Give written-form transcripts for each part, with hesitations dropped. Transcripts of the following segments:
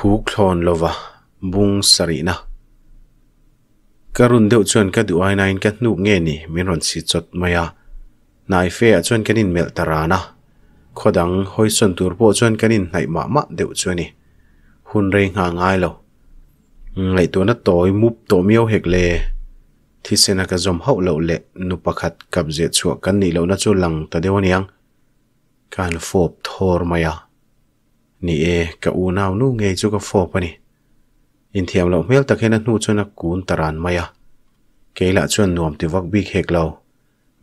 Huk thlawn lova bung sarihna. Ka run deuh chuan ka duh ainain ka hnuk nge ni min rawn si chawt mai a. Hnai fe ah chuan kan inmelh ta ran a. Khaw dang hawisawn tur pawh chuan kan inhnaih mah mah deuh chu a ni. Hun rei nghah ngai lo. Ngaihtuahna tawi mup tawh miau hek le. Thisena ka zawm hauh loh leh nu pakhat kap zeh chhuah kan nih lohna chu lang ta deuh aniang. Ka han fawp thawr mai a. Ni e, ka unau nu ngei chu ka fawp a ni. Inthiam loh hmel tak hian a hnu chuan a kun ta ran mai a. Kei lah chuan nuam ti vak bik hek lo.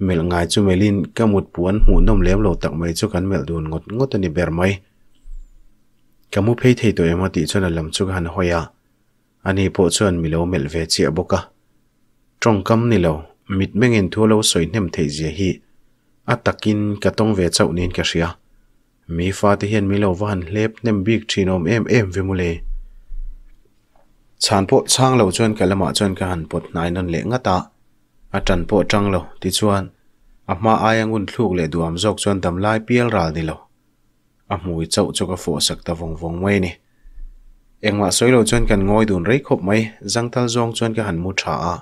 Melh ngai chu melhin ka mut puan hmuhnawm lem lo tak mai chu kan melh dun ngawt ngawt a ni ber mai. Ka mu phei thei tawh em a tih chuan a lam chu ka han hawi a. Ani pawh chuan mi lo melh ve chiah bawk a. Tawngkam ni lo, mitmengin thu lo sawi hnem theih zia hi a takin ka tawng ve chauh niin ka hria. Mi fate hian mi lo va han hlep hnem bik thin awm em em ve mawle. Chhan pawh chhang lo chuan ka lamah chuan ka han pawt hnai nawn leh ngat a, a tan pawh tang lo tichuan a hma aia ngun thluk leh duam zawk chuan damlai pial ral ni lo. A hmui chauh chu ka fawh sak ta vawng vawng mai a ni. Engmah sawi lo chuan kan ngawi dun rei khawp mai, zangthal zawng chuan ka han mu tha a.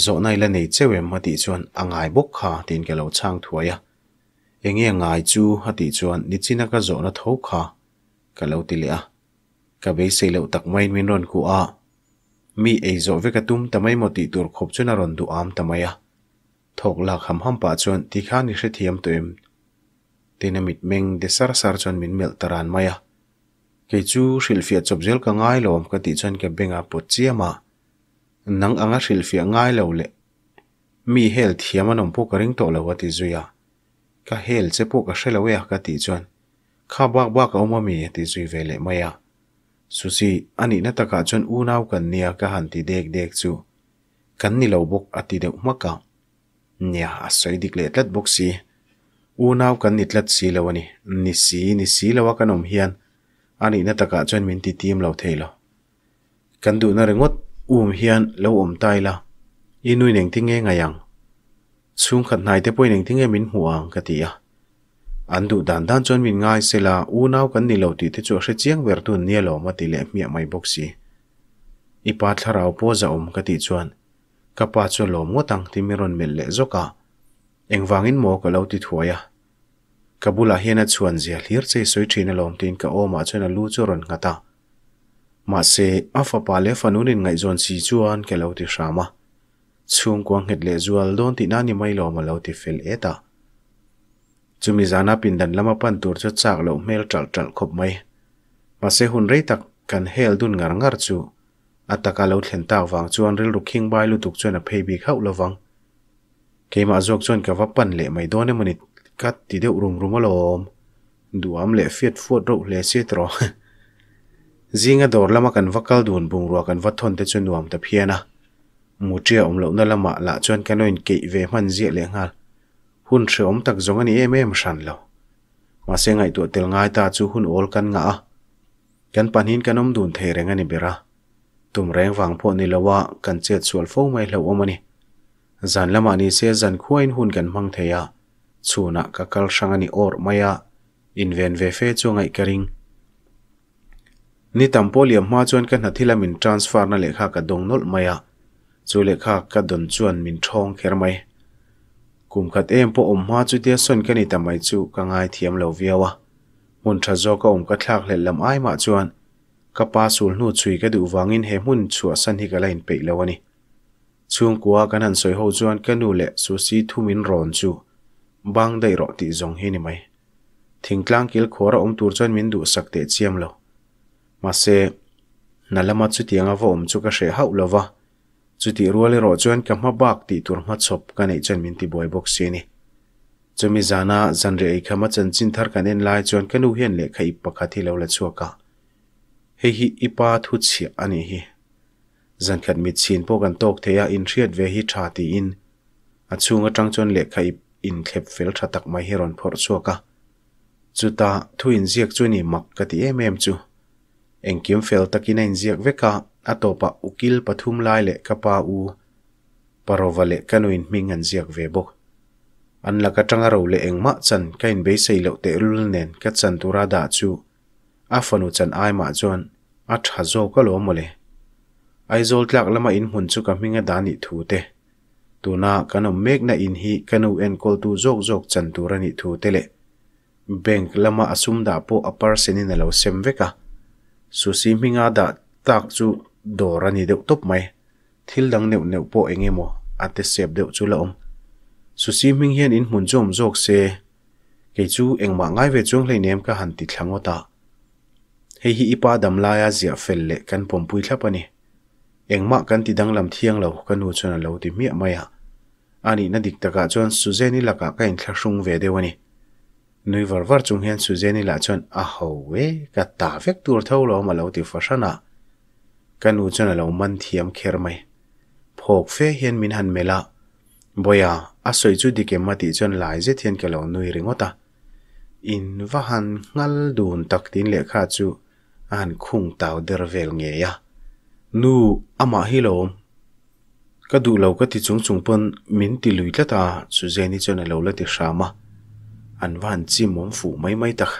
Zawhna i la nei cheu em a tih chuan a ngai bawk kha tiin ka lo chhang thuai a. Enge a ngai chu a tih chuan nichina ka zawhna tho kha ka lo ti leh a. Ka beisei loh tak maiin min rawn kuah a. Mi ei zawh vek a tum ta mai maw tih tur khawp chuan a rawn duh am ta mai a. Thawk lak ham ham pah chuan tikhan i hrethiam tawh em? Tiin a mitmeng de sar sar chuan min melh ta ran mai a. Kei chu hrilhfiah chawp zel ka ngai lo awm ka tih chuan ka beng a pawt chiam a. Nang anga hrilhfiah ngai lo leh mi hel thiam an awm pawh ka ring tawh lo a ti zui a. Ka hel che pawh ka hre lo e a ka tih chuan kha bak bak a awm a mi a ti zui ve leh mai a. Susi, a nihna takah chuan unau kan nia ka han ti dek dek chu kan ni lo bawk a ti deuh hmak a. Nia, a sawi dik leh tlat bawk si. Unau kan ni tlat si lo a ni. Ni si, ni si lo a kan awm hian a nihna takah chuan min ti tim lo thei lo. Kan duhna ringawt um hian lo awm ta ila, i nuin engtin nge ngaih ang? Chhungkhat hnaite pawhin engtin nge min hmuh ang ka ti a. An duh dan dan chuan min ngai se la, unau kan ni lo tih te chu a hre chiang ber tun nia lawm a ti leh hmiah mai bawk si. I pa thlarau pawh za awm ka tih chuan ka pa chu a lawm ngawt ang tih min rawn melh leh zawk a. Engvangin maw ka lo ti thuai a. Ka bulah hian a chhuan zia hlir che i sawi thin alawm tiin ka awmah chuan a lu chu a rawn nghat a. Mahse, a fapa leh fanu'n inngaihzawn si chuan ka lo ti hram a. Chhungkua nghet leh zual dawn tihna ni mai lawm a lo ti fel et a. Chumi zana pindan lama pan tur chu chak loh hmel ṭalh ṭalh khawp mai. Mahse hun rei tak kan hel dun ngar ngar chu a taka lo thlen tak vang chuan rilru khing bai lutuk chuan a phei bik hauh lovang. Keimah zawk chuan ka va pan leh mai dawn emawni ka ti deuh rum rum alawm. Duham leh fiat fuat reuh hle si tawh. Zinga dawr lama kan va kal dun bungrua kan va thawn te chu nuam ta phian a. Muṭia awm lohna lamah lah chuan kan lo inkeih ve hman ziah leh nghal. Hun hrehawm tak zawng a ni em em hran lo. Mahse ngaihtuah tel ngai ta chu hun awl kan ngah a. Kan pahnihin kan awm dun thei reng a ni ber a. Tum reng vang pawh ni loa kan chet sual fo mai hlauhawm a ni. Zan lamah ni se zan khuain hun kan hmang thei a, chhunah ka kal hrang a ni awrh mai a, inven ve fe chu a ngaih ka ring. Ni tam pawh liam hma chuan ka hna thila min transfer na lehkha ka dawng nawlh mai a, chu lehkha ka dawn chuan min thawng kher mai. Kum khat em pawh awm hma chutia sawn ka ni ta mai chu ka ngaithiam lo viau a, hmun tha zawk a awm ka thlak hlelh lam ai mah chuan ka pa sul hnu chhui ka duh vangin he hmun chhuahsan hi ka la inpeih lo a ni. Chhungkua kan han sawi ho chuan ka nu leh Susi thu min rawn chu bang daih rawh tih zawng hi ni mai. Thingtlang kil khuar a awm tur chuan min duhsak teh chiam lo. Mahse, hna lama chutianga va awm chu ka hreh hauh lo va, chutih rual erawh chuan ka hma bak tih tur hmachhawp ka neih chuan min tibuai bawk si a ni. Chumi zana zanriah eikhama chanchin thar kan en lai chuan ka nu hian lehkha ip pakhat hi lo la chhuak a, Hei hi i pa thu chhiah a nih hi. Zankhat mitchhin pawh kan tawk thei a, inhriat ve hi tha tiin a chhung atang chuan lehkha ip inthlep fel tha tak mai hi rawn phawrh chhuak a. Chuta thu inziak chu ni mak ka ti em em chu. Engkim fel takin a inziak vek a, a tawpah ukil pathum lai leh ka pa u Parova leh ka nuin hming an ziak ve bawk. An lak atanga ro leh engmah chan ka inbeisei loh tehlul nen ka chan tura dah chu a fanu chan ai mah chuan. A tha zawk alawm mawle. Aizawl tlak lama in hmun chu ka hming a dah nih thu te, tuna kan awm mekna in hi ka nu enkawltu zawk zawk chan tur a nih thu te leh bank lama a sum dah pawh a percent in a lo sem vek a. Susi hminga dah tak chu dawr a ni deuh tawp mai. Thil dang neuh neuh pawh eng emaw a te sep deuh chu la awm. Susi hming hian in hmun chu awm zawk se, kei chu engmah ngai ve chuang hleinem ka han ti thla ngawt a. Hei hi i pa dam laia ziah fel leh kan pawmpui thlap a ni. Engmah kan ti danglam thiang lo, ka nu chuan a lo ti hmiah mai a. A nihna dik takah chuan Suzanne-i lakah ka inthlahrung ve deuh a ni. Nui var var chung hian Suzanne-i lah chuan a ho e, ka ta vek tur tho lawm a lo ti fahran a. Ka nu chuan a lo man thiam kher mai. Phawk fe hian min han melh a, Bawiha, a sawi chu dik em a tih chuan lai zet hian ka lo nui ringawt a. In va han nghal dun tak tiin lehkha chu a han khung tau der vel ngei a. Nu, amah hi lawm. Ka duh lo ka ti chung chung pawn min ti lui tlat a, Suzanne-i chuan a lo la ti hram a. An va han chim awm fuh mai mai tak.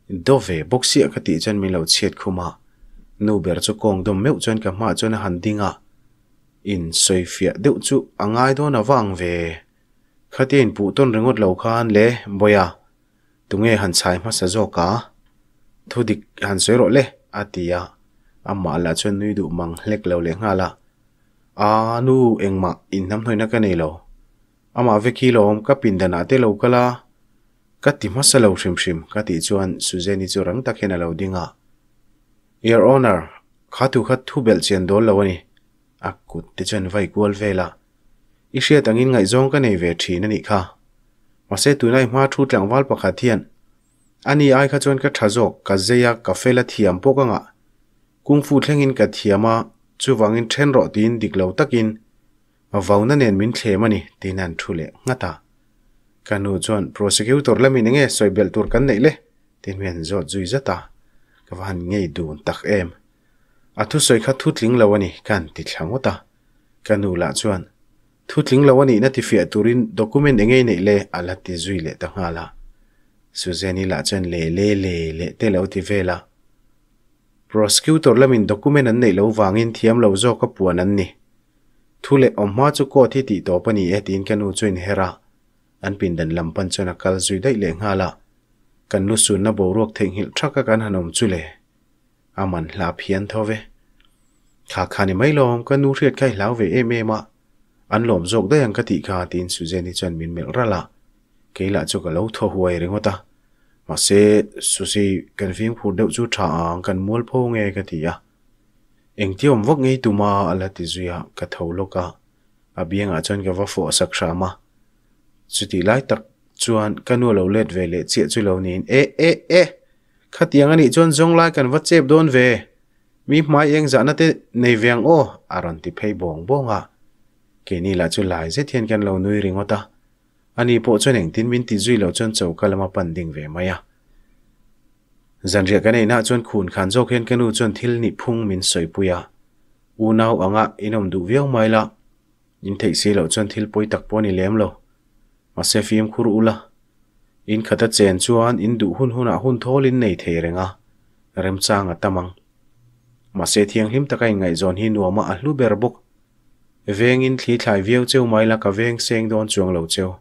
Daw ve bawk siah ka tih chuan min lo chhiat khum a. Nu ber chu kawng dawm meuh chuan ka hmaah chuan a han ding a. In sawifiah deuh chu a ngai dawn a vang ve. Khatia inpuh tawn ringawt lo khan le, Bawiha, tunge han chhai hmasa zawk a? Thu dik han sawi rawh le, a ti a. Amah lah chuan nui duh mang hlek lo leh nghal a. Aa, nu, engmah inhnamhnawihna ka nei lo. Amah vek hi lawm, ka pindanah te lo kal a, ka ti hmasa lo hrim hrim, ka tih chuan Suzanne-i chu rang tak hian a lo ding a. Your Honour, kha thu kha thu belh chian dawl lo a ni, a kut te chuan vai kual vel a. I hriat angin ngaihzawng ka nei ve thin a nih kha. Mahse tuna i hma thu tlangval pakhat hian ani ai kha chuan ka tha zawk, ka zei a, ka fel a thiam pawh ka ngah. Kung fu thlengin ka thiam a, chuvangin then rawh tiin dik lo takin vauna nen min thlem a ni tiin an thu leh nghat a. Ka nu chuan prosecutor lamin enge sawi belh tur kan neih le? tiin mi an zawt zui zat a, ka va han ngei dun tak em. A thusawi kha thu tling lo a ni ka han ti thla ngawt a. Ka nu lah chuan, Thu tling lo a nihna tifiah turin document eng ngei neih le? a la ti zui leh ta nghal a. Suzanne-i lah chuan le le le leh te lo ti vel a. Prosecutor lamin document an neih lo vangin thiam lo zawka puan an ni. Thu leh awm hma chu court hi tih tawp a ni e tiin ka nu chu a inher a. An pindan lam pan chuan a kal zui daih leh nghal a. Kan lu sunna boruak theihnghilh thaka kan han awm chu le. A man hla phian tho ve. Kha kha ni mai lawm, ka nu hriat kha i hlau ve em em a, an lawm zawk daih ang ka tih kha tiin Suzanne-i chuan min melh ralh a, kei lah chu ka lo thaw huai ringawt a. Mahse, Susie, kan fimkhur deuh chu tha ang, kan mualpho nge ka ti a. Engtia awm vak ngei tum a, a la ti zui a, ka tho lawk a, a biangah chuan ka va fawh sak hram a. Chutih lai tak chuan ka nu a lo let ve leh chiah chu lo niin, E, e, e! Khatiang a nih chuan zawng lai kan va chep dawn ve, mi hmai eng zahna te nei ve ang aw, a rawn ti phei bawng bawng a. Keini lah chu lai zet hian kan lo nui ringawt a. Ani pawh chuan engtin min ti zui loh chuan choka lama pan ding ve mai a. Zanriah kan einah chuan khun khan zawk hian ka nu chuan thil nih phung min sawipui a. Unau anga inawm duh viau mai la, in theih si loh chuan thil pawi tak pawh a ni lem lo. Mahse fimkhur ula, In khat a chen chuan in duh hun hunah hun thawl in nei thei reng a, remchang a tam ang. Mahse thianghlim taka inngaihzawn hi nuama a hlu ber bawk. Vengin thli thlai viau cheu mai la ka veng seng dawn chuang lo cheu.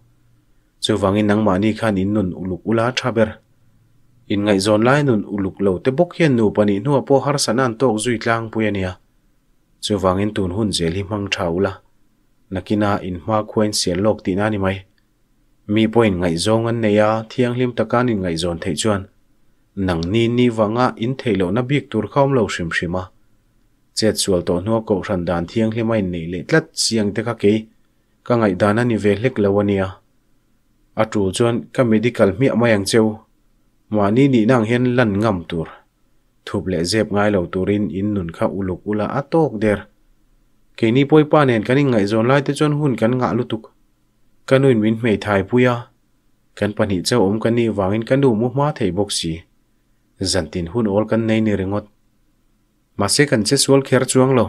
Chuvangin nangmahni khan in nun uluk ula tha ber. Inngaihzawn lai nun uluk lo te bawk hian nupa nih hnuah pawh harsatna an tawk zui tlangpui a nia. Chuvangin tun hun zel hi hmang tha ula, nakina in hma khua in sial lawk tihna a ni mai. Mi pawhin ngaihzawng an nei a, thianghlim taka an inngaihzawn theih chuan nang ni ni vanga in theih lohna bik tur kha awm lo hrim hrim a. Chet sual tawh hnua kohhran dan thianghlim a inneih leh tlat chiang te kha kei ka ngaihdan a ni ve hlek lo a nia. A tul chuan ka medical hmiah mai ang cheu. Mahni nihna ang hian lan ngam tur. Thup leh zep ngai lo turin in nun kha uluk ula a tawk der. Keini pawipa nen kan inngaihzawn lai te chuan hun kan ngah lutuk. Ka nuin min hmeithai pui a, kan pahnih chauh awm ka nih vangin ka nu mu hma thei bawk si. Zantin hun awl kan nei ni ringawt. Mahse kan che sual kher chuang lo.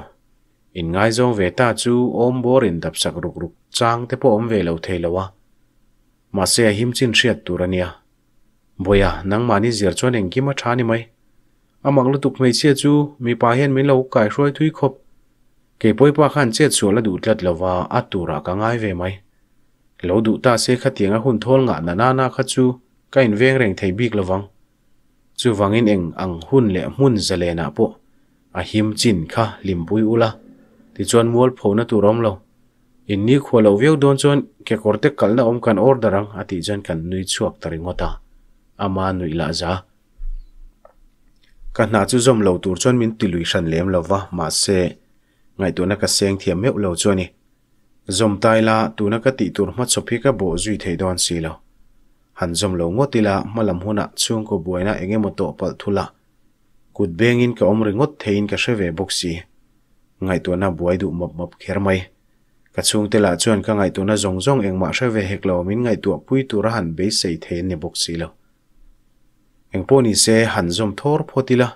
In ngaizawng ve ta chu awm bawr in dapsak ruk ruk chang te pawh awm ve lo thei lo a. Mahse a him chin hriat tur a nia. Bawiha, nangmahni zir chuan engkim a tha ni mai. A mak lutuk hmeichhia chu mipa hian min lo kai hruai thui khawp. Kei pawipa khan chet sual a duh tlat lova a turah ka ngai ve mai. Lo duh ta se khatianga hun thawl ngah na nana kha chu ka inveng reng thei bik lovang. Chuvangin eng ang hun leh hmun zalenah pawh a him chin kha hlimpui ula, tichuan mualphona tur awm lo. In ni khua loh viau dawn chuan kekawr te kalna awm kan order ang a tih chuan kan nui chhuak ta ringawt a, ama nuih lah za. Ka hna chu zawm lo tur chuan min ti lui hran lem lo va, mahse ngaihtuahna ka seng thiam meuh lo chu a ni. Zawm ta ila tuna ka tih tur hmachhawp hi ka bawh zui thei dawn si lo. Han zawm lo ngawt ila hmalam hunah chhungkaw buaina eng emaw tawh palh thul a, kut bengin ka awm ringawt theiin ka hre ve bawk si. Ngaihtuahna buai duh mawp mawp kher mai. Ka chhungte lah chuan ka ngaihtuahna zawng zawng engmah hre ve hek lo min ngaihtuah pui tura han beisei thei an ni bawk si lo. Engpawh ni se han zawm thawr phawt ila,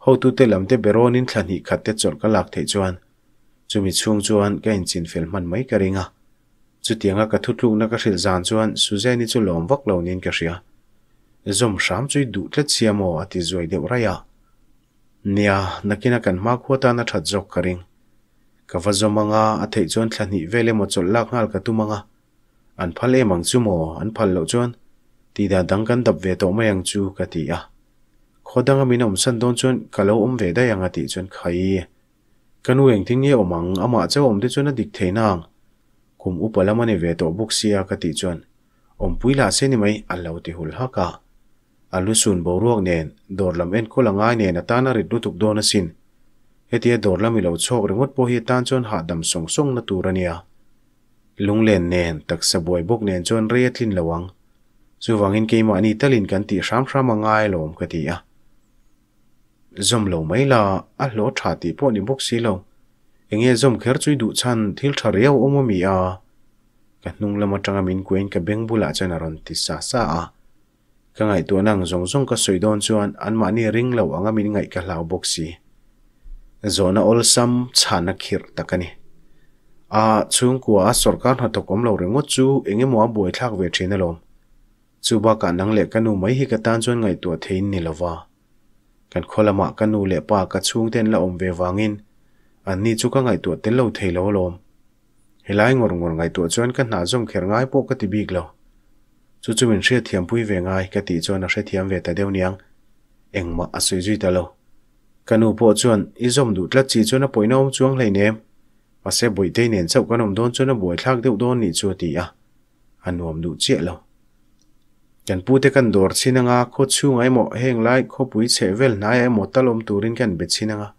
hotute lam te berawnin thla hnih khat te chawlh ka lak theih chuan chumi chhung chuan ka inchin fel hman mai ka ring a. Chutianga ka thutlukna ka hrilh zan chuan Suzanne-i chu lawm vak lo niin ka hria. Zawm hram chu i duh tlat sia maw a ti zuai deuh raih a. Nia, nakina kan hmakhua tan a that zawk ka ring. Ka va zawm anga, a theih chuan thla hnih vel emaw chawlh lak nghal ka tum anga. An phal em ang chu maw? An phal loh chuan tih dan dang kan dap ve tawh mai ang chu ka ti a. Khaw danga min awmsan dawn chuan ka lo awm ve daih ang a tih chuan khai. Ka nu engtin nge awm ang? Amah chauh awm te chuan a dik thei nang. Kum upa lam a ni ve tawh bawk sia ka tih chuan awmpui lah se ni mai a lo ti hul hak a. A lu sun boruak nen dawr lam enkawl a ngai nen a tan a rit lutuk dawn asin. Hetia dawr lam i lo chhawk ringawt pawh hi tan chuan hahdam sawng sawng na tur a nia. Lunglen nen, taksa buai bawk nen chuan rei a tlin lo ang. Chuvangin keimahni talin kan tih hram hram a ngai alawm ka ti a. Zawm lo mai la, a hlawh tha tih pawh ni bawk si lo. Enge zawm kher chu i duh chhan thil tha riau awm a mi a? Ka hnung lam atanga min kuain ka beng bulah chuan a rawn ti sa sa a. Ka ngaihtuahna ang zawng zawng ka sawi dawn chuan anmahni ring lo anga min ngaih ka hlau bawk si. Zawhna awlsam chhana khirh tak a ni. A chhungkua a sawrkar hnathawk awm lo ringawt chu eng emaw a buaithlak ve thin alawm. Chu bakah nang leh ka nu mai hi ka tan chuan ngaihtuah theiin ni lova. Kan khaw lamah ka nu leh pa ka chhungte an la awm ve vangin anni chu ka ngaihtuah tel lo thei lo alawm. Helai ngawr ngawr ngaihtuah chuan ka hna zawm kher ngai pawh ka ti bik lo. Chu chu min hriatthiampui ve ngai ka tih chuan a hrethiam ve ta deuh niang. Engmah a sawi zui ta lo. Ka nu pawh chuan i zawm duh tlat chi chuan a pawihna awm chuang hleinem. Mahse Bawihtei nen chauh kan awm dawn chuan a buaithlak deuh dawn nih chu a ti a. A nuam duh chiah lo. Kan pute kan dawr chhin anga khaw chhungah emaw heng lai khawpui chheh vel hnaiah emaw tal awm turin kan be chhin anga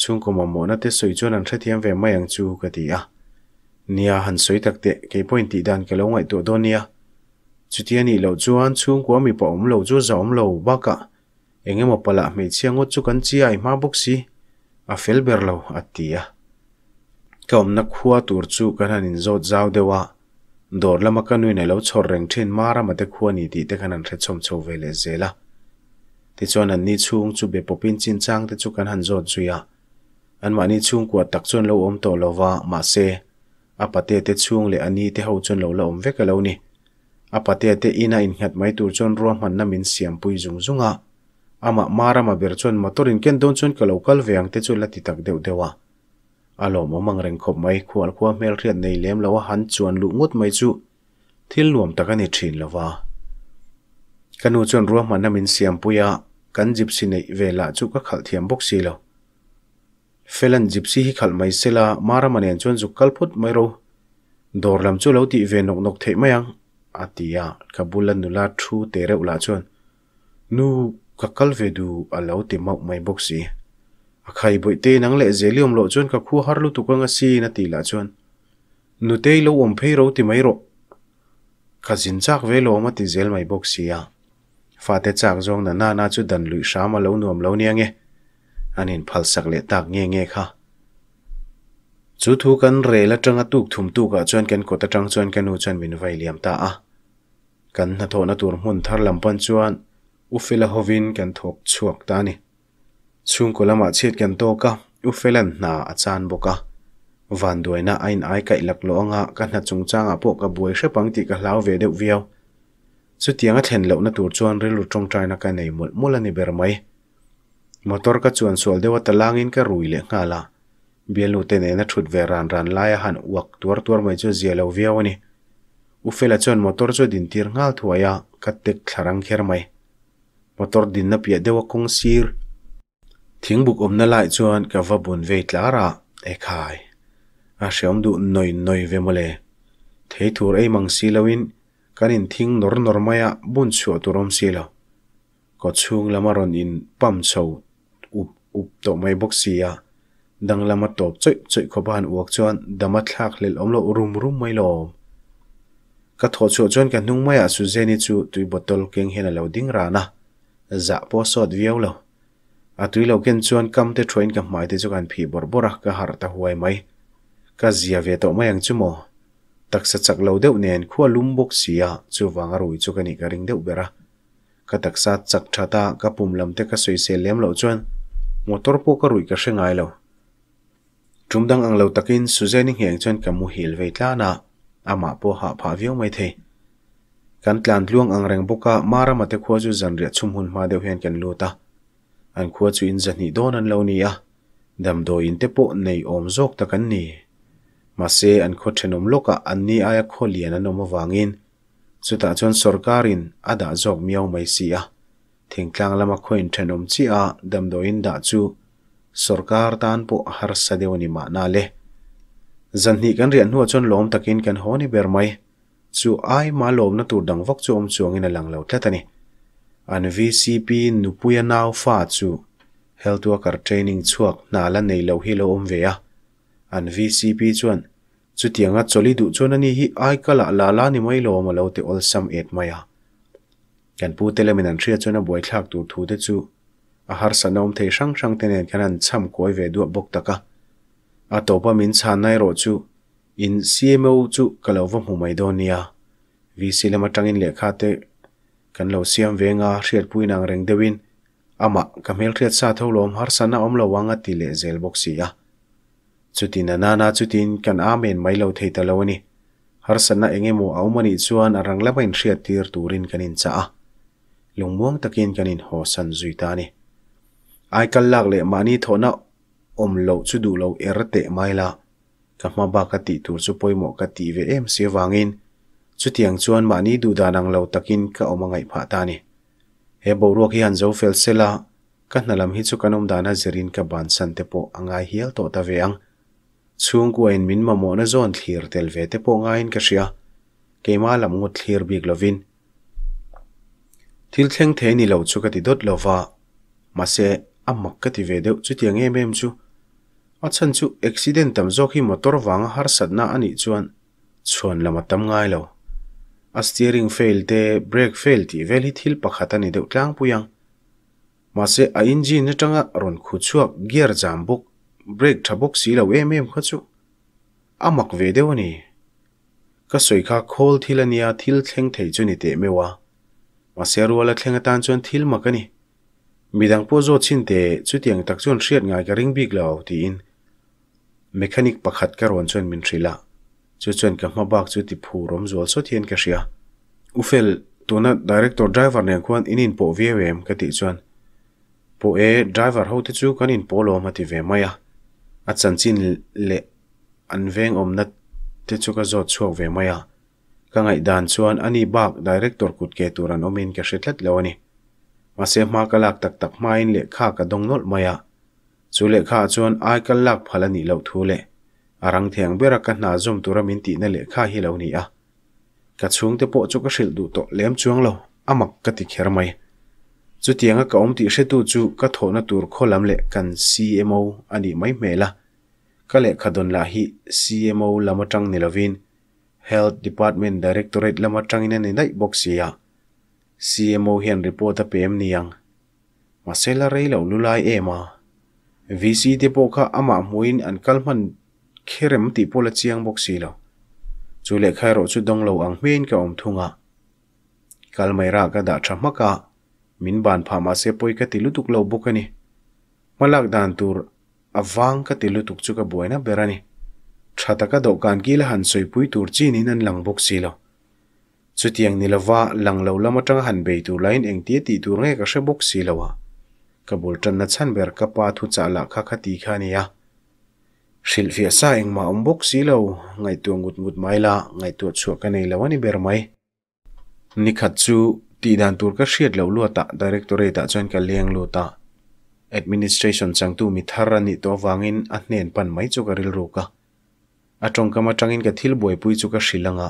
chhungkaw mamawhna te sawi chuan an hrethiam ve mai ang chu ka ti a. Nia han sawi tak teh kei pawhin tih dan ka lo ngaihtuah dawn nia. Chutia nih loh chuan chhungkua mipa awm lo chu za awm lo bakah eng emaw palah hmeichhia ngawt chu kan chiai hma bawk si a fel ber lo a ti a. Ka awmna khua tur chu kan han inzawt zau deuh a, dawr lama ka nuin a lo chhawr reng thin Marama te khua ni tih te khan an hrechhawm chho ve leh zel a. Tichuan anni chhung chu be pawpin chinchang te chu kan han zawt zui a. Anmahni chhungkua tak chuan lo awm tawh lo va, mahse, a pate te chhung leh a ni te ho chuan lo la awm vek a lo ni. A pate te ina innghat mai tur chuan ruahmanna min siampui zung zung a. Amah Marama ber chuan motor in ken dawn chuan ka lo kal ve ang te chu la ti tak deuh deuh a. A lawmawm ang reng khawp mai, khualkhua hmelhriat nei lem lo a han chuan luh ngut mai chu thil nuam tak a ni thin lo va. Ka nu chuan ruahmanna min siampui a, kan gypsy neih ve lah chu ka khalh thiam bawk si lo. Felan gypsy hi khalh mai se la, Marama nen chuan zuk kal phut mai ro. Dawr lam chu lo tih ve nawk nawk theih mai ang, a ti a, ka bula nula thu te reuh lah chuan Nu, ka kal ve duh a lo ti mauh mai bawk si. A khai bawihte nang leh zel i awm loh chuan ka khu har lutuk anga sin a tih lah chuan Nutei lo awm phei ro ti mai rawh. Ka zin chak ve lawm a ti zel mai bawk si a. Fate chak zawng na nana chu dan luih hram a lo nuam lo nia nge. An inphalsak leh tak nge nge kha. Chu thu kan rel atanga tuk thum tukah chuan kan kawt atang chuan ka nu chuan min vai liam ta a. Kan hnathawhna tur hmun thar lam pan chuan U Fela hovin kan thawk chhuak ta a ni. Chhungkaw lamah chhiat kan tawk a, U Fela'n hna a chan bawk a. Vanduaina a in ai kaih lak loh anga ka hna chungchangah pawh ka buai hrep ang tih ka hlau ve deuh viau. Chutiang a thlen lohna tur chuan rilru tawngtaina ka nei mawlh mawlh a ni ber mai. Motor ka chuan sual deuh a talangin ka rui leh nghal a, bialnu te nena thut ve ran ran laia han uak tuar tuar mai chu zia lo viau a ni. U Fela chuan motor chu a dintir nghal thuai a, ka tek thla rang kher mai. Motor dinna piah deuh a kawng sir. Thingbuk awmna lai chuan ka va bun vei tlar a, ekhai. A hreawm duh nawi nawi ve mawle. Thei thur ei mang si loin kan inthing nawr nawr mai a, bun chhuah tur awm si lo. Kaw chhung lama rawn in pump chho up up tawh mai bawk si a, dang lama tawp chawih chawih khawpa han uak chuan dama thlak hlelh awm loh rum rum mai lawm. Ka thawh chhuah chuan ka hnung maiah Suzanne-i chu tui bottle keng hian a lo ding ran a, zah pawh a sawt viau lo. A tui lo ken chuan kam te thuain ka hmai te chu kan phih bawrh bawrh a, ka harh ta huai mai. Ka zia ve tawh mai ang chu maw? Taksa chak lo deuh nen khua lum bawk si a, chuvang a rui chu ka nih ka ring deuh ber a. Ka taksa chak that a, ka pum lam te ka sawisel lem loh chuan motor pawh ka ruih ka hre ngai lo. Tum dang ang lo takin Suzanne-i ngheng chuan ka muhil vei tlan a, amah pawh hah phah viau mai thei. Kan tlan tluang ang reng bawk a, Marama te khua chu zanriah chhum hun hma deuh hian kan lut a. An khua chu in zahnih dawn an lo ni a, damdawiin te pawh nei awm zawk tak an ni. Mahse, an khaw thenawm lawkah an ni aia khaw lian an awm avangin chutah chuan sorkarin a dah zawk miau mai si a. Thingtlang lama khaw inthenawm chiah a damdawiin dah chu sorkar tan pawh a harsa deuh a ni mahna le. Zanhnih kan riah hnuah chuan lawm takin kan haw ni ber mai. Chu ai mah lawmna tur dang vak chu awm chuangin a lang lo tlat a ni. An VCP nupuia nau fa chu Health Worker Training chhuak hna la nei lo hi lo awm ve a. An VCP chuan chutianga chawlhi duh chuan ani hi aikalah la la ni mai lawm a lo ti awlsam et mai a. Kan pu te lamin an hriat chuan a buaithlak tur thu te chu a harsatna awm thei hrang hrang te nen khan an cham kawi ve duah bawk tak a. A tawpa min chhanna erawh chu in CMO chu ka lo va hmu mai dawn nia. VC lam atangin lehkha te kan lo siam ve nga hriatpuiin ang reng deuhin amah ka hmelhriat sa tho lawm harsatna awm lo ang a ti leh zel bawk si a. Chutin a nana chutin kan amen mai lo thei ta lo a ni. Harsatna eng emaw a awm a nih chuan a rang lama inhriat tir turin kan inchah a. Lungmuang takin kan inhawsan zui ta a ni. Aikal lak leh mahni thawhna awm loh chu duh lo er teh mai la, ka hma bak a tih tur chu pawimawh ka tih ve em si avangin chutiang chuan mahni duhdan ang lo takin ka awm a ngaih phah ta a ni. He boruak hi han zo fel sela, Ka hna lam hi chu kan awm dana zirin ka bansan te pawh a ngai hial tawh ta ve ang. Chhungkuain min mamawhna zawn thlir tel ve te pawh ngaiin ka hria. Keimah lam ngawt thlir bik lovin. Thil thleng thei ni lo chu ka ti dawt lo va, mahse a mak ka ti ve deuh chutiang em em chu. A chhan chu accident tam zawk hi motor vanga harsatna a nih chuan chhuan lam a tam ngai lo. A steering fail te brake fail tih vel hi thil pakhat a ni deuh tlangpui ang. Mahse, a engine atanga rawn khu chhuak gear jam bawk, brake tha bawk si lo em em kha chu a mak ve deuh a ni. Ka sawi kha khawl thil a nia, thil thleng thei chu ni teh meuh a. Mahse, ruala thleng atan chuan thil mak a ni. Midang pawh zawt chhin teh, chutiang tak chuan hriat ngai ka ring bik lo, tiin mechanic pakhat ka rawn chuan min hrilh a. Chu chuan ka hma bak chu ti phur awm zual sawt hian ka hria. U Fel, tuna director driver nen khuan in inpawh viau em? ka tih chuan, Pawh e, driver ho te chu kan inpawh lawm a ti ve mai a. A chanchin leh an veng awmna te chu ka zawt chhuak ve mai a. Ka ngaihdan chuan ani bak director kut ke tur an awmin ka hre tlat lo a ni. Mahse hma ka lak tak tak hmain lehkha ka dawng nawlh mai a. Chu lehkhaah chuan ai kal lak phal a nih loh thu leh a rang thiang bera ka hna zawm tura min tihna lehkha hi lo ni a. Ka chhungte pawh chu ka hrilh duh tawh lem chuang lo, a mak ka ti kher mai. Chutianga ka awm tih hretu chu ka thawhna tur khaw lam leh kan CMO a nih mai hmel a. Ka lehkha dawn lah hi CMO lam atang ni lovin Health Department Directorate lam atangin a ni daih bawk si a. CMO hian report a pe em ni ang? Mahse la rei lo lulai em a. VC te pawh kha amah hmuhin an kal hman kher em tih pawh la chiang bawk si lo. Chu lehkha erawh chu dawng lo ang hmein ka awm thung a. Kal mai rah ka dah tha hmak a, min ban phah mahse pawi ka ti lutuk lo bawk a ni. Hmalak dan tur a vang ka ti lutuk chu ka buaina ber a ni. Tha taka dawhkan kila han sawipui tur chin in an lang bawk si lo. Chutiang ni lova lang lo lam atanga han bei tur laiin engtia tih tur nge ka hre bawk si lo a. Ka bul tanna chhan ber ka pa thu chah lah kha kha ti kha a nia. Hrilhfiah sa engmah awm bawk si lo, ngaihtuah ngut ngut mai la, ngaihtuah chhuah ka nei lo a ni ber mai. Nikhat chu tihdan tur ka hriat loh luatah Directorate ah chuan ka leng lut a. Administration changtu mi thar a nih tawh avangin a hnen pan mai chu ka rilruk a. A tawngkam atangin ka thil buaipui chu ka hrilh anga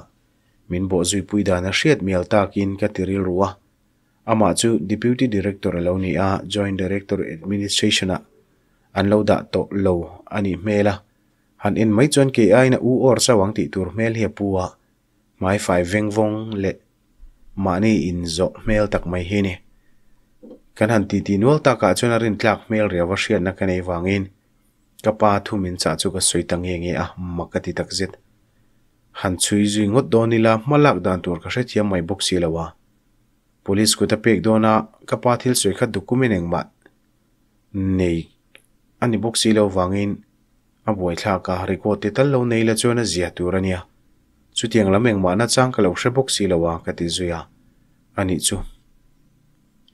min bawhzuipui dan a hriat mial takin ka ti rilru a. Amah chu Deputy Director a lo ni a, Joint Director Administration ah an lo dah tawh lo a nih hmel a. Han en mai chuan kei aiin a u awr chauh ang tih tur hmel hi a pu a. Hmaifai veng vawng leh mahni inzawh hmel tak mai hi a ni. Kan han titi nual takah chuan a rintlak hmel riau a hriatna ka nei vangin ka pa thu min chah chu ka sawi ta nge nge a, mak ka ti takzet. Han chhui zui ngawt dawn ila hma lak dan tur ka hrethiam mai bawk si lo a. Police kut a pek dawn a, ka pa thil sawi kha document engmah nei a ni bawk si lo vangin A buaithlak a, record te tal lo nei la chuan a zia tur a nia. Chutiang lam engmah nachang ka lo hre bawk si lo a, ka ti zui a. A nih chu.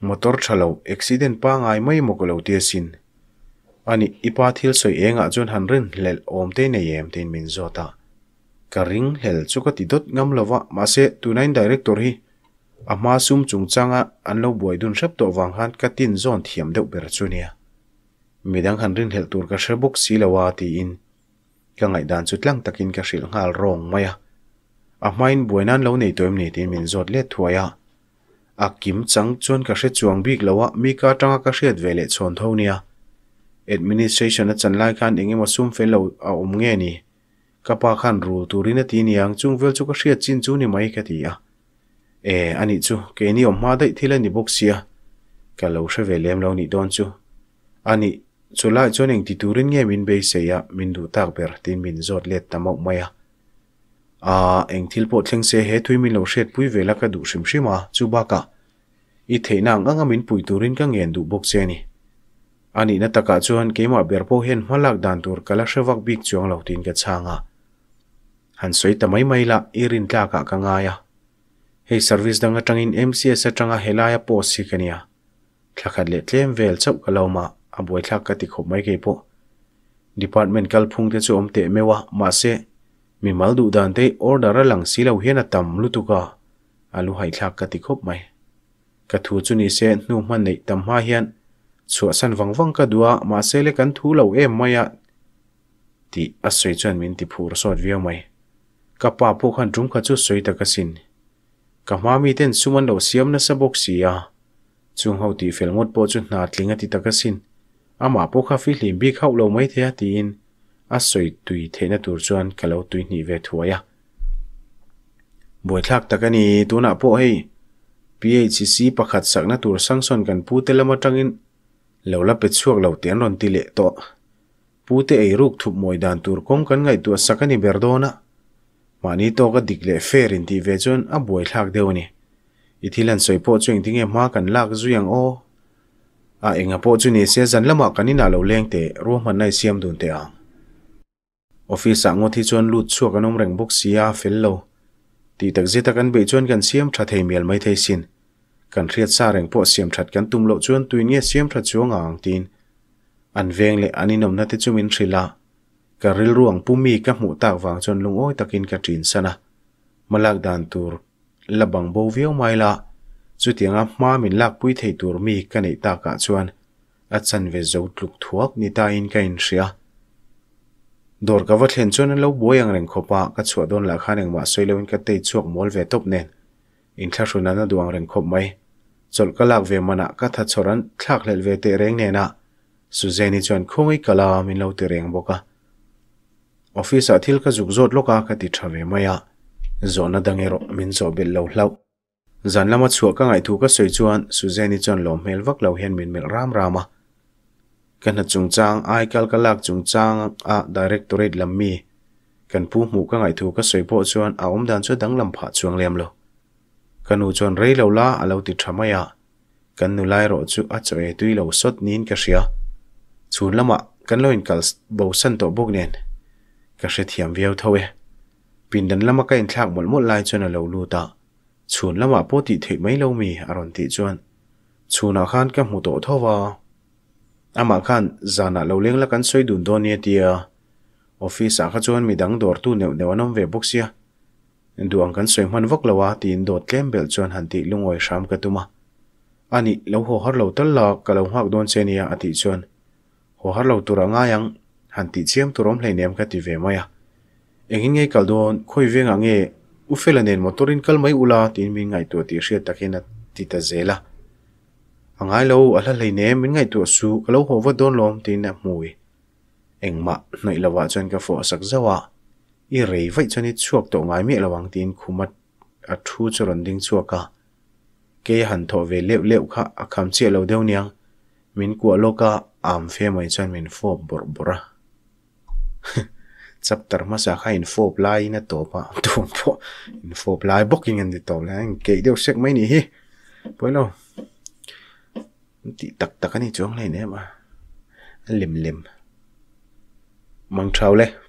Motor tha lo, accident pangai mai maw ka lo ti asin. A nih, i pa thil sawi engah chuan han rinhlelh awm te nei em tiin min zawt a. Ka ringhlel chu ka ti dawt ngam lo va, mahse tunain director hi a hma sum chungchanga an lo buai dun hrep tawh vang khan ka tin zawn thiam deuh ber chu nia. Midang han rinhlelh tur ka hre bawk si lo a tiin ka ngaihdan chu tlang takin ka hrilh nghal rawng mai a. A hmain buai nan lo nei tawh em ni tiin min zawt let thuai a. A kim chang chuan ka hre chuang bik lo a, mi ka atanga ka hriat ve leh chhawn tho nia. Administration a chan lai khan eng emaw sum fel lo a awm nge ni? Ka pa khan rul turin a ti niang chung vel chu ka hriat chin chu ni mai ka ti a. E, anih chu, keini awm hma daih thil a ni bawk sia. Ka lo hre ve lem lo nih dawn chu. Anih, chulai chuan engti turin nge min beisei a, min duh tak ber tiin min zawt let ta mauh mai a. Aa, eng thil pawh thleng se he thui min lo hriatpui ve la ka duh hrim hrim a, chu bakah i theihna ang anga min pui turin ka ngen duh bawk che a ni. Anihna takah chuan keimah ber pawh hian hma lak dan tur ka la hre vak bik chuang lo tiin ka chhang a. Han sawi ta mai mai la, i rintlakah ka ngai a. Hei service dang atangin MCS atanga helaia post hi ka nia. Thla khat leh tlem vel chauh ka lo awm a, a buaithlak ka ti khawp mai kei pawh. Department kalphung te chu awm teh meuh a, mahse, mimal duh dan te order a lang si lo hian a tam lutuk a, a lu haithlak ka ti khawp mai. Ka thu chu ni se hnu hman neih tam hma hian chhuahsan vang vang ka duh a, mahse le kan thu lo em mai a tih a sawi chuan min ti phur sawt viau mai. Ka pa pawh khan tum kha chu sawi tak asin. Ka hma miten sum an lo siam nasa bawk si a, Chung ho tih fel ngawt pawh chu hna tling a ti tak asin. Amah pawh kha fihlim bik hauh lo mai thei a tiin a sawi tui theihna tur chuan ka lo tui hnih ve thuai a. Buaithlak tak a ni, tunah pawh hei PHC pakhat sakna tur sanction kan pute lam atangin lo la pe chhuak lo tih an rawn ti leh tawh. Pute eiruk thup mawi dan tur kawng kan ngaihtuah sak a ni ber dawn a. Mahni tawka dik leh fair intih ve chuan a buaithlak deuh a ni. I thil han sawi pawh chu engtinge hma kan lak zui ang aw? A enga pawh chu ni se zan lamah kan inah lo leng teh, ruahmanna i siam dun teh ang. Office ah ngawt hi chuan lut chhuak an awm reng bawk si a, fel lo. Tih tak zeta kan beih chuan kan siam tha thei mial mai thei sin. Kan hriat sa reng pawh siam that kan tum loh chuan tuin nge siam tha chuang ang tiin an veng leh an inawmna te chu min hrilh a. Ka rilru ang pu mi ka hmuh tak vang chuan lungawi takin ka ṭin san a. Hmalak dan tur la bang bo viau mai la, chutianga hma min lakpui thei tur mi ka neih takah chuan a chanve zo tluk thuak ni tain ka inhria. Dawr ka va thlen chuan an lo buai ang reng khawp a, ka chhuah dawn lah khan engmah sawi loin ka tei chhuak mawl ve tawp nen inthlahrun an a duh ang reng khawp mai. Chawlh ka lak ve manah ka tha chhawr an thlak hlelh ve teh reng nena Suzanne-i chuan khawngaih ka la min lo ti reng bawk a. Office ah thil ka zuk zawt lawk a ka ti tha ve mai a, zawhna dang erawh min zawh belh lo hlauh. Zan lama chhuah ka ngaihthu ka sawi chuan Suzanne-i chuan lawm hmel vak lo hian min melh ram ram a. Ka hna chungchang, aikal ka lak chungchang a Directorate lam mi kan pu hmuh ka ngaihthu ka sawi pawh chuan a awmdan chu a danglam phah chuang lem lo. Ka nu chuan rei lo la a lo ti tha mai a, Kan nula erawh chu a chaw ei tui lo sawt niin ka hria. Chhun lamah kan lo inkal bo san tawh bawk nen ka hrethiam viau tho e. Pindan lama ka inthlak mawlh mawlh lai chuan a lo lut a, chhun lamah pawh tih theih mai lo mi a rawn tih chuan chhunah khan ka hmu tawh tho va. Amah khan zanah lo leng la kan sawi dun dawn nia tia office ah kha chuan midang dawrtu neuh neuh an awm ve bawk sia. Duh ang kan sawi hman vak lo a tiin dawt tlem belh chuan han tih lungawi hram ka tum a. Ani, lo haw har lo tal la ka lo nghak dawn che nia a tih chuan haw har lo tur a ngai ang, han tih chiam tur awm hleinem ka ti ve mai a. Engin nge kal dawn, khawi vengah nge U Fela nen motor in kal mai ula tiin min ngaihtuah tih hriat takin a ti ta zel a. A ngai lo, a hla hleinem, min ngaihtuah suh, ka lo haw vat dawn lawm tiin a hmui. Engmah hnawih lovah chuan ka fawh sak zauh a, I rei vaih chuan i chhuak tawh ngai miah lo ang tiin khum a a thu chu rawn ding chhuak a. Kei a han thawh ve leuh leuh kha a kham chiah lo deuh niang, min kuah lawk a, am fe mai chuan min fawp bawrh bawrh a. Chapter hmasa kha in fawp laiin a tawp a, tun pawh in fawp lai bawkin an ti tawp leh a, in keih deuh sek mai nih hi. Pawi lo, an tih tak tak a ni chuang hleinem a, a lem lem. Mang thau le.